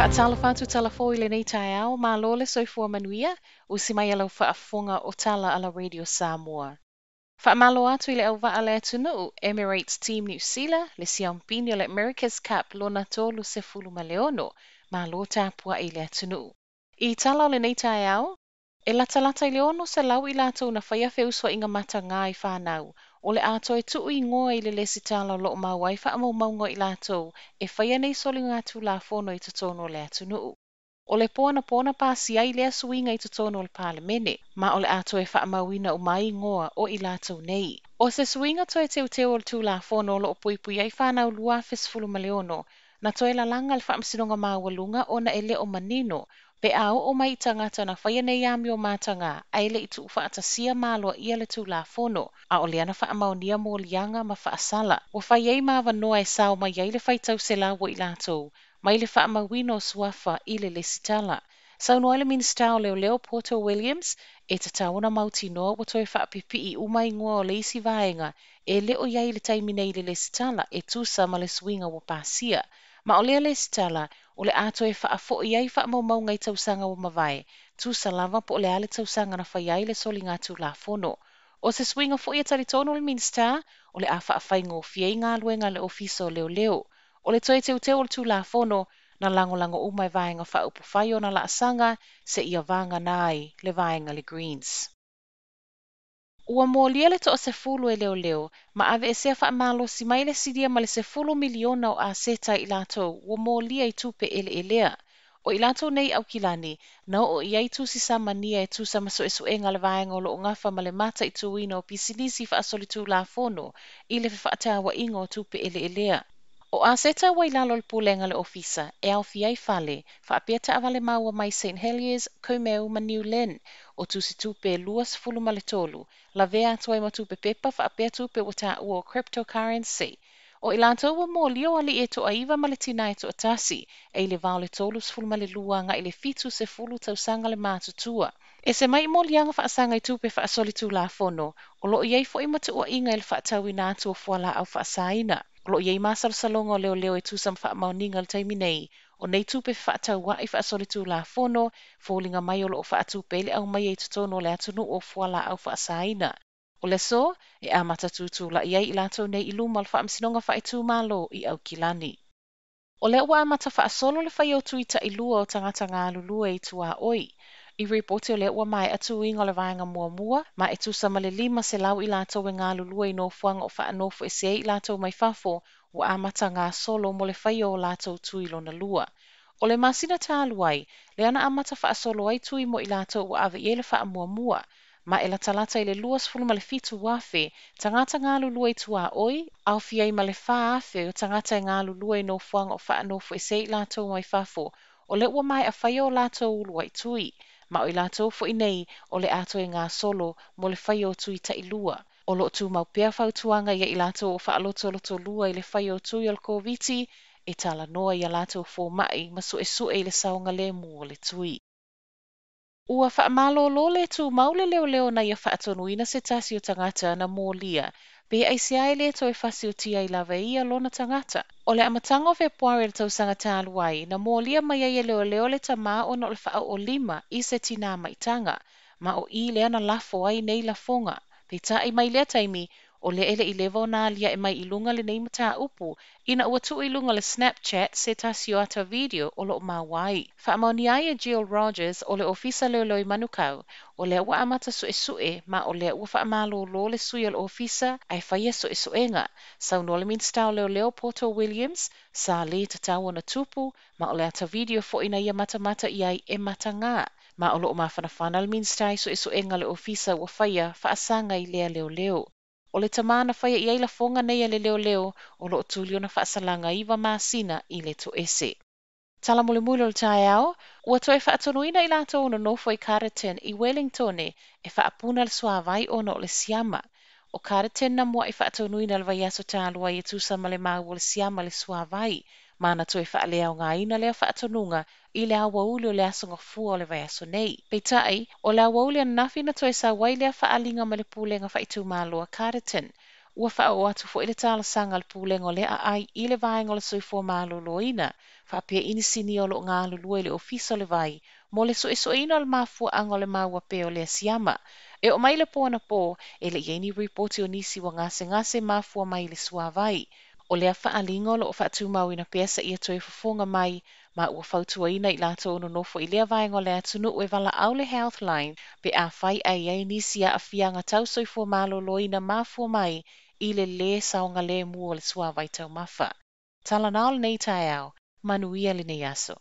Faatalofa atu tala fou i lenei taeao, malo le soifua manuia, usi mai a lau faafofoga o tala a la Radio Samoa. Faamalo atu i le auvaa le atunuu, Emirates Team New Zealand, le siampini o le America's Cup lona 36, malo tapuai i le atunuu. I tala o lenei taeao, e latalata i le 600 i latou na faia feusuaiga matagā i fanau, o le a toe tuu igoa i le lesitala o loo mau ai faamaumauga o i latou e faia nei soligatulafono i totonu o le atunuu. O le po anapo na pasia ai lea suiga i totonu o le Palemene, ma o le a toe faamauina uma ai igoa o i latou nei. O se suiga toe teuteu o le Tulafono o loo puipui ai fanau 2016, na toe lalaga le Faamasinoga Maualuga ona e le o manino pe a oo mai i tagata na faia nei amio matagā ae le i tuufaatasia ma aloaia le Tulafono, a o lea na faamaonia moliaga ma faasala. Ua fai ai ma avanoa e sao mai ai le faitau selau o i latou, mai le faamauina o suafa i le lesitala. Saunoa ai le Minisita o Leoleo Poto Williams e tatau ona mautinoa ua toe faapipii uma igoa o le isi vaega e le o i ai i le taimi nei i le lesitala e tusa ma le suiga ua pasia. Ma o lea lesitala o le a toe faafoi ai faamaumauga i tausaga ua mavae, tusa lava po o le a le tausaga na fai ai le soligatulafono. O se suiga foi e talitonu le Minisita o le a faafaigofie ai galuega a le Ofisa o Leoleo. O le toe teuteu o le Tulafono na lagolago uma e vaega faaupufai ona laasaga seia vagana ai le vaega le Greens. Ua molia le toasefulu e leoleo ma aveesea faamalosi mai le silia ma le 10 miliona o aseta i latou ua molia i tupe eleelea. O i latou nei Aukilani na oo i ai tusi samania e tusa ma suesuega a le vaega o loo gafa ma le mataituina o pisinisi faasolitulafono i le fefaatauaiga o tupe eleelea. O aseta ua i lalo o le pulega a le ofisa e aofia ai fale, faapea taavale maua mai St Heliers, Kumeu ma New Lynn, o tusi tupe 23, lavea atu ai ma tupe pepa faapea tupe ua taua o cryptocurrency. O i latou ua molia o alii e toaiva ma le tinā e toatasi, e i le va o le 32 agai i le 70 tausaga le matutua. E se mai moliaga faasaga i tupe faasolitulafono, o loo i ai foi ma tuuaiga i le faatauina atu o fualaau faasaina. O loo i ai masalosaloga o leoleo e tusa ma faamaoniga i le taimi nei, o nei tupe fefaatauai faasolitulafono, foliga mai o loo faatupe ai le aumaia i totonu o le atunuu o fualaau faasaina. O le aso e amata tutulai ai i latou nei i luma o le Faamasinoga Faaitumalo i Aukilani. O lea ua amata faasolo le fai o tui tailua o tagata galulue i tuaoi. I ripoti o lea ua maea tuiga o le vaega muamua, ma e tusa ma le 500 i latou e galulue i nofoaga o faanofo ese ai i latou mai fafo, ua amata gasolo mo le fai o latou tui lona lua. O le masina talu ai, lea na amata faasolo ai tui mo i latou ua ave i ai le faamuamua, ma e latalata i le 27,000 tagata galulue i tuaoi, aofia ai ma le 4,000 o tagata e galulue i nofoaga o faanofo ese ai i latou mai fafo, o lea ua maea faia o latou uluai tui. Ma o i latou foi nei o le a toe gasolo mo le fai o tui tailua. O loo tumau pea fautuaga ia i latou o faalotolotolua i le fai o tui o le Koviti e talanoa ia latou fomai ma suesue i le saogalemu o le tui. Ua faamalolo le tumau le leoleo na ia faatonuina se tasi o tagata na molia, pe aisea e le toe fasiotia ai lava e ia lona tagata. O le amataga o Fepuari o le tausaga talu ai, na molia mai ai e leoleo le tamā ona o le faaoo lima i se tinā maitaga, ma o i lea na lafo ai nei lafoga. Peitai mai lea taimi, o lea e le i leva ona aliae mai i luga lenei mataupu, ina ua tuu i luga le Snapchat se tasi o ata video o loo maua ai. Faamaonia ai e Jill Rogers o le Ofisa Leoleo i Manukau, o lea ua amata suesue ma o lea ua faamalolo le sui o le ofisa ae faia suesuega. Saunoa le Minisita o Leoleo Poto Williams, sa le tatau ona tupu, ma o le ata video foi na ia matamata i ai e matagā. Ma o loo mafanafana le Minisita i suesuega a le ofisa ua faia faasaga i lea leoleo. O le tamā na faia i ai lafoga nei a le leoleo, o loo tuli ona faasalaga 9 masina i le toese. Tala mulimuli o le taeao, ua toe faatonuina i latou nonofo i Carterton i Wellington e faapuna le suavai ona o le siama. O Carterton na muai faatonuina le vaiaso talu ai e tusa ma le mau o le siama le suavai, ma na toe faaleaogaina lea faatonuga i le aoauli o le aso gafua o le vaiaso nei. Peitai, o le aoauli ananafi na toe sau ai lea faaaliga ma le pulega faaitumalo a Carterton. Ua faaoo atu foi le talosaga a le Pulega o le Aai i le Vaega o le Soifua Maloloina faapea inisinia o lo o galulue i le Ofisa o le Vai mo le suesueina o le mafuaaga o le maua pea o lea siama. E oo mai le po anapo, e le i i ai ni ripoti o nisi ua gasegase mafua mai i le suavai. O lea faaaliga o lo o faatumauina pea seia toe fofoga mai, ma ua fautuaina i latou o nonofo i lea vaega o le atunuu e valaau le Healthline pe afai ae i ai nisi aafiaga tau soifua maloloina mafua mai i le lē saogalemu o le suavai taumafa. Talanao lenei taeao, manuia lenei aso.